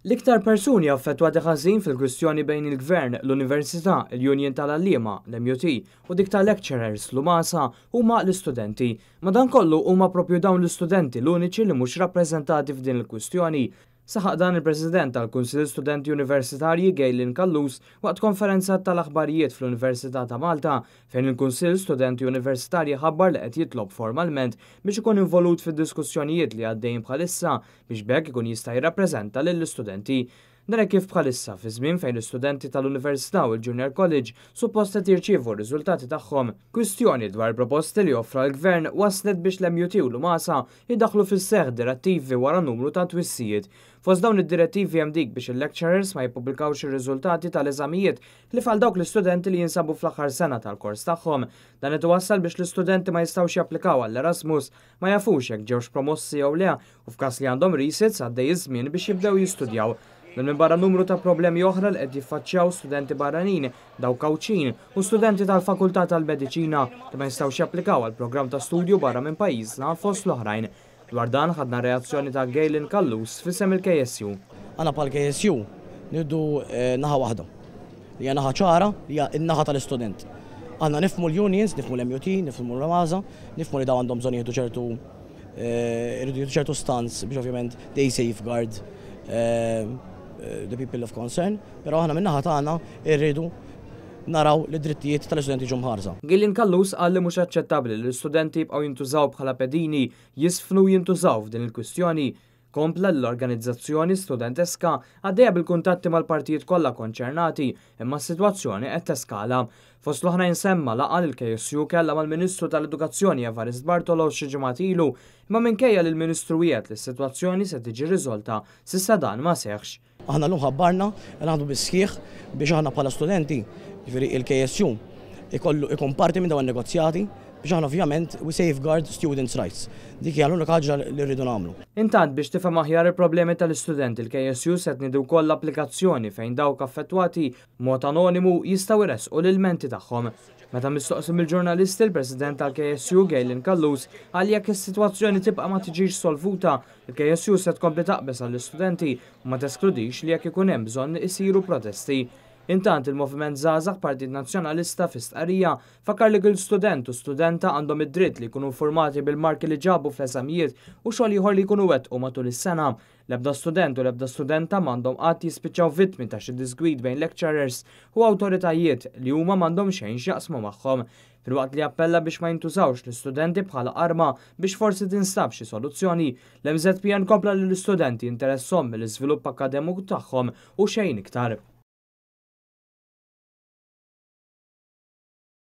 L-iktar persuni affettwati ħażin fil-kwistjoni bejn il-Gvern, l-Università, il-Union tal-Għalliema, l-MUT, u dik tal-lecturers, l-UMASA, huma l-istudenti. Madankollu huma propju dawn l-istudenti l-uniċi li mhux rappreżentati f'din il-kwistjoni. Saħaq dan il-President tal-Kunsill Studenti Universitarji Gaylin Callus waqt konferenza tal-aħbarijiet fl-Università ta' Malta fejn il-Kunsill Studenti Universitarji ħabbar li qed jitlob formalment biex ikun involut fid-diskussjonijiet li għaddejjin bħalissa biex b'hekk ikun jista' jirrappreżenta lill-istudenti. Dan hekk kif bħalissa fi żmien fejn l-istudenti tal-Università u l-Junior College suppost qed jirċievu r-riżultati tagħhom. Kwistjoni dwar proposti li offra l-Gvern waslet biex l-MUT u l-UMASA jdaħħlu fis-seħħ direttivi wara numru ta' twissijiet. Fost dawn id-direttivi hemm dik biex il-lecturers ma jippubblikawx ir-riżultati tal-eżamijiet li għal dawk l-istudenti li jinsabu fl-aħħar sena tal-kors tagħhom. Dan qed iwassal biex l-istudenti ma jistgħux japplikaw għall-Erasmus, ma jafux jekk ġewx promossi jew le u f'każ li għandhom resits għaddej iż-żmien biex jibdew jistudjaw. Dan minbarra numru ta' problemi oħra li qed jiffaċċjaw studenti barranin, dawk Għawdxin u studenti tal-Fakultà tal-Mediċina li ma jistgħux japplikaw għal programm ta' studju barra minn pajjiżna fost l-oħrajn. Dwar dan ħadna reazzjoni ta' Gaylin Callus f'isem il-KSU. Aħna bħala KSU nieħdu naħa waħda. Li hija naħa ċara, li hija n-naħa tal-istudent. Aħna nifhmu l-unions, nifhmu l-MUT, nifhmu l-UMASA, nifhmu li dawn għandhom bżonn jieħdu ċertu iridu jieħdu ċertu stance biex ovvjament they safeguard the people of concern, però aħna min-naħa tagħna rridu naraw li drittijiet tal-istudenti jiġu mħarsa. Gaylin Callus qal li mhux aċċettabbli li l-istudenti jibqgħu jintużaw bħala pedini jisfnu jintużaw f'din il-kwistjoni. Kompla l-organizzazzjoni studenteska għaddejja bil-kuntatti mal-partijiet kollha konċernati imma s-sitwazzjoni qed teskala. Fost l-oħrajn semma laqgħa li l-KSU kellha mal-Ministru tal-Edukazzjoni Evarist Bartolo xi ġimgħat ilu, imma minkejja li l-Ministru wiegħed li s-sitwazzjoni se tiġi riżolta, s'issa dan ma seħħx. Aħna llum ħabbarna li naħdmu bis-sħiħ biex aħna bħala studenti, jiġifieri il-KSU, ikollu ikun parti minn dawn negozjati biex aħna ovvjament we safeguard students' rights. Dik hija l-unika ħaġa li rridu nagħmlu. Intant biex tifhem aħjar il-problemi tal-istudenti, il-KSU se tniedi wkoll l-applikazzjoni fejn dawk affettwati mod anonimu jistgħu jressqu l-ilmenti tagħhom. Meta mistoqsi mill-ġurnalisti, il-President tal-KSU Gaylin Callus qal jekk is-sitwazzjoni tibqa' ma tiġix solvuta, il-KSU se tkompli taqbeż għall-istudenti u ma teskludix li jekk ikun hemm bżonn isiru protesti. Intant il-Moviment Żgħażagħ Partit Nazzjonalista fi stqarrija fakkar li kull student u studenta għandhom id-dritt li jkunu informati bil-marki li ġabu fl-eżamijiet u xogħol ieħor li jkunu wettqu matul is-sena. L-ebda student u l-ebda studenta m'għandhom qatt jispiċċaw vittmi ta' xi disgwid bejn lecturers u awtoritajiet li huma m'għandhom xejn x'jaqsmu magħhom. Filwaqt li appella biex ma jintużawx l-istudenti bħala arma biex forsi tinstab xi soluzzjoni, l-MŻPN kompla li l-istudenti interessahom mill-iżvilupp akademiku tagħhom u xejn iktar.